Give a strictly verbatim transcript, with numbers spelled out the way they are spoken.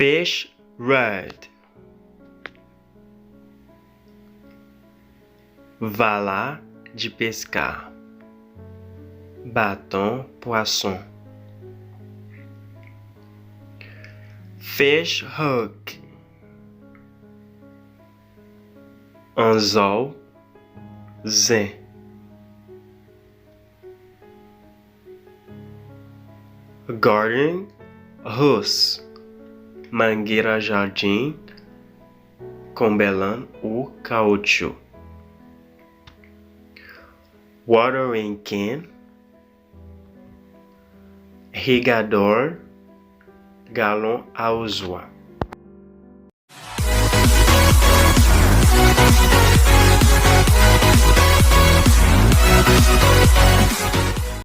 Fish rod. Vara de pescar. Baton pwason. Fish hook. Anzò zen. Garden hose. Mangueira jardim, konbèlann ou kawotchou. Watering can. Regador, galon awozwa.